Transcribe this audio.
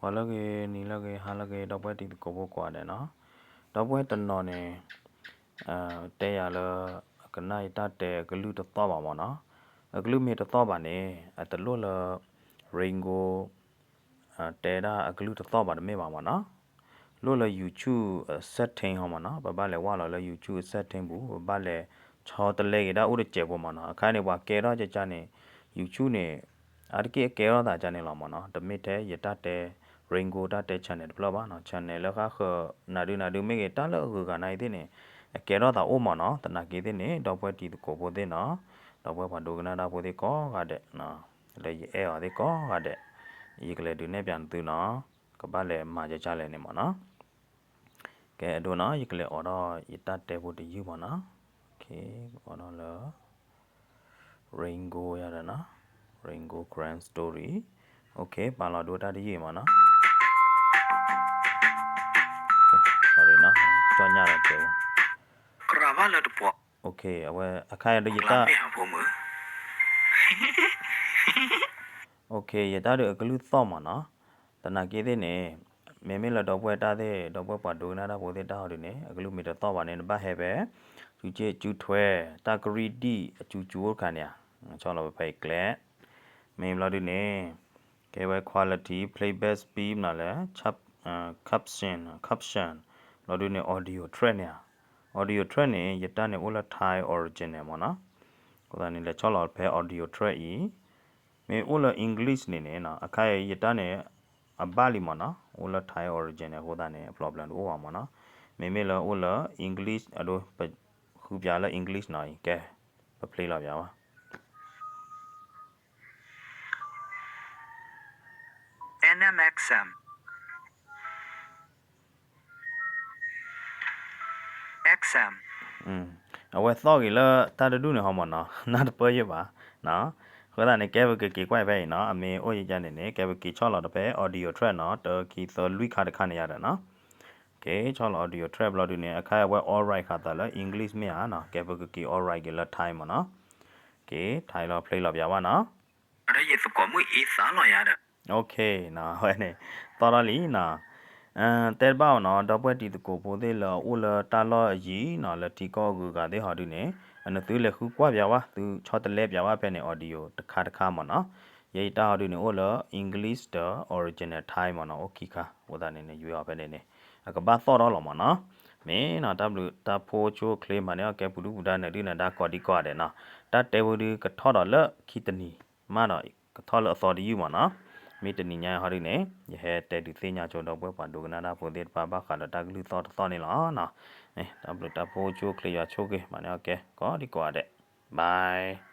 ပှၤလၢဂ့ၤ နံၤလၢဂ့ၤ ဟါလၢဂ့ၤ ဒီပုၢ်ဝဲၢ်တံၤသကိးဖိကိးဂၤဒဲးနီၤ, ဒီပုၢ်ဝဲၢ်တနီၤန့ၣ် တဲယၤလၢ ကနၣ်ယတၢ်တဲအကလုၢ်တသီၣ်ဘၣ်မၢ်နီၤ, အကလုၢ်မ့ၢ်တသီၣ်ဘၣ်န့ၣ် အတလိၣ်လၢ Ringo တဲဒၣ်အကလုၢ်တသီၣ်ဘၣ်တမ့ၢ်ဘၣ်မၢ်နီၤ, လိၣ်လၢ YouTube setting ဟီမၢ်နီၤ, ပဘၣ်လဲၤဝဲလီၤလၢ YouTube setting ပူၤ ပဘၣ်လဲၤဆီတလဲက့ၤဒၣ်အိၣ်တစဲးဖိမၢ်နီၤ, အခါန့ၣ် ပှၤကဲထီၣ်ကကန့ၣ် YouTube န့ၣ် အါတက့ၢ်အကဲထီၣ်သးကန့ၣ်လီၤမၢ်နီၤ, တမ့ၢ်ထဲယတၢ်တဲ Ringo တၢ်တဲ channel တဖျၢၣ်ဘၣ်နီၤ, channel လၢဃၣ်ဃၢၤ နၤဒုနၤဒုမ့ၢ်ဂ့ၤ တၢ်လၢအဂုၤအဂၤနာ်အံၤသ့ၣ်န့ၣ် အကဲထီၣ်သးအိၣ်မၢ်နီၤ, သနာ်က့သ့ၣ်န့ၣ် ဒီပုၢ်ဝဲၢ်တံၤသကိးဖိသ့ၣ်နီၤ, ဒီပုၢ်ဝဲၢ်ပှၤဒိကနၣ်တၢ်ဖိသ့ၣ်ကိးဂၤဒဲး လၢယအဲၣ်အီၤသ့ၣ်ကိးဂၤဒဲး, ယကလဲၤဒုးနဲၣ်ပၠးနသုနီၤ, ကဘၣ်လဲၤမၤကကလဲၣ်န့ၣ်မၢ်နီၤ, ကဲအဒိနီၤ ယကလဲၤအိးထီၣ်ယတၢ်တဲဖိတယုၢ်မၢ်နီၤ, အိးထီၣ်လၢ Ringo ယၤဒီးနီၤ, Ringo Grand Story, ပာ်လီၤဒိတၢ်တယုၢ်မၢ်နီၤ, ကၠီညါဒီးတဲ, အဝဲအခါဒီးယတၢ် ယတၢ်ဒုးအကလုၢ်သီၣ်မၢ်နီၤ, သနာ်က့သ့ၣ်န့ၣ် မ့မ့ၢ်လၢဒီပုၢ်ဝဲၢ်တၢ်သ့ၣ် ဒီပုၢ်ဝဲၢ်ပှၤဒိကနၣ်တၢ်ဖိသ့ၣ်တၢ်ဟီဒုန့ၣ် အကလုၢ်မ့ၢ်တသီၣ်ဘၣ်န့ၣ် နဘၣ်ဟဲဖဲ စုစ့ၣ်စုထွဲ တၢ်ကရံၣ်ဒံၣ်အစုစုအိၣ်တခါန့ၣ်ဧါ, ဆီၣ်လီၤဖဲအံၤကျဲ, မ့ၢ်ဘျီဒုန့ၣ် ကဲဝဲ quality playback speed မၢ်နီၤလၢ caption caption ဘျီဒုန့ၣ် audio track န့ၣ်ဧါ, audio track န့ၣ် ယတၢ်န့ၣ်အိၣ်လၢ Thai original မၢ်နီၤ, အဃိသတးန့ၣ် လဲၤဆီၣ်လီၤဖဲ audio track အံၤ, မ့ၢ်အိၣ်လၢ English န့ၣ်န့ၣ် အခါအံၤယတၢ်န့ၣ် အဘၣ်လံမၢ်နီၤ, အိၣ်လၢ Thai original အဃိသတးန့ၣ် အ problem တအိၣ်ဘၣ်မၢ်နီၤ, မ့မ့ၢ်လၢအိၣ်လၢ English အဒိ ပဃုပၠးလၢ English နီၤအံၤ ကဲ ပ play လီၤပၠးဝဲ NMXM, XM, အဝဲသီၣ်ဂ့ၤလၢတၢ်တဒူၣ်န့ၣ်ဟီမၢ်နီၤ, နၢ်တပၢၢ်ယဲၢ်ဘၣ်, အဃိသတးန့ၣ် ကဲပကက့ၤကွၢ်ဖဲအံၤနီၤ, အမ့ၢ်အိၣ်ယကန့ၣ်န့ၣ် ကဲပက့ၤဆီၣ်လီၤတဖဲ audio track နီၤ, တၢ ခံ သၢ လွံၢ်ခါတခါန့ၣ်ယၤဒီးနီၤ, က့ၤဆီၣ်လီၤ audio track ဘျီဒုန့ၣ် အခါအံၤအဝဲ alright ခါသးလၢ English မ့ၢ်ဧါနီၤ, ကဲပကက့ၤ alright က့ၤလၢ Thai မၢ်နီၤ, က့ၤ Thai လီၤ play လီၤပၠးဝဲနီၤ ဒီးယသကိးမုၣ်အ့သးလီၤယၤဒီး OK နီၤ, အဝဲန့ၣ် သီၣ်ထီၣ်လံနီၤ, တဲတဘၣ်အီၤနီၤ, ဒီပုၢ်ဝဲၢ်တံၤသကိးဖိသ့ၣ်လၢအအိၣ်လၢတၢ်လီၢ်အယံၤနီၤ, လၢထံကီၢ်အဂုၤအဂၤသ့ၣ်ဟီဒုန့ၣ် နသုလဲၤဃုကွၢ်ပၠးဝဲ, သုဆီတလဲပၠးဝဲဖဲန့ၣ် audio တခါတခါမၢ်နီၤ, ယဲယတၢ်ဟီဒုန့ၣ် အိၣ်လၢ English ဒီး original Thai မၢ်နီၤ, အိၣ်ခံခါ, အဃိသတးန့ၣ် နရွေးအီၤဖဲန့ၣ်န့ၣ် အကဘၣ်သီၣ်ထီၣ်လီၤမၢ်နီၤ, မ့ၢ်နီၤ တၢ်ဘျုးတၢ်ဖှိၣ်ဆိၣ်ချ့မၤန့ၢ်အီၤကဲပူၤဒုၣ်ပူၤဒါနၢၤဒုၣ်နၢၤဒါကိးဒံကိးဂၤဒဲးနီၤ, တၢ်တဲဝဲဒုကထီၣ်ဒီးလၢခံတနံၤမးဒီး ကထီၣ်လၢအသီတယုၢ်မၢ်နီၤ, မ့ၢ်တနံၤညါဟီဒုန့ၣ် ယဟဲတဲဒုးသ့ၣ်ညါဆိဒီပုၢ်ဝဲၢ်ပှၤဒိကနၣ်တၢ်ဖိသ့ၣ်တဖၣ်ဘၣ်ဃးဒီးတၢ်ကလုၢ်သီၣ်တသီၣ်န့ၣ်လီၤနီၤ, တၢ်ဘျုးတၢ်ဖှိၣ်ဆိၣ်ချ့ယွၤဆိၣ်ဂ့ၤမၤန့ၢ်အီၤကဲကိးဒံကိးဂၤဒဲး, bye.